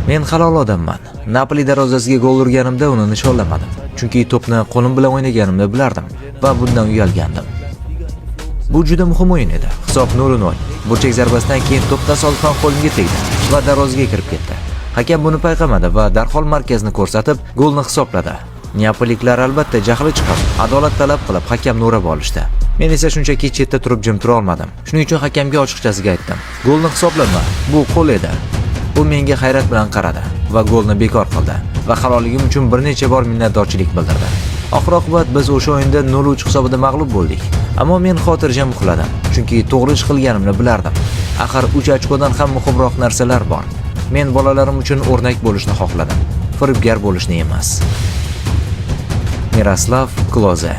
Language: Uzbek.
Men halol odamman. Napoli darvozasiga gol urganimda uni nishonlamadim. Chunki to'pni qo'lim bilan o'ynaganimni bilardim va bundan uyalgandim. Bu juda muhim o'yin edi. Hisob 0-0. Burchak zarbasidan keyin to'p tasodifan qo'limga tegdi va darvozaga kirib ketdi. Hakam buni payqamadi va darhol markazni ko'rsatib, golni hisobladi. Neapoliklar albatta jahli chiqib, adolat talab qilib hakamni o'rab olishdi. Men esa shunchaki chetda turib jim tura olmadim. Shuning uchun hakamga ochiqchasiga aytdim: "Golni hisoblama, bu qo'l edi." U menga hayrat bilan qaradi va golni bekor qildi va halolligim uchun bir necha bor minnatdorchilik bildirdi. Oxir oqibat biz o'sha o'yinda 0-3 hisobida mag'lub bo'ldik. Ammo men xotirjam uxladim, chunki to'g'ri ish qilganimni bilardim. Axir 3 ochkodan ham muhimroq narsalar bor. Men bolalarim uchun o'rnak bo'lishni xohladim, firibgar bo'lishni emas. Miroslav Kloze.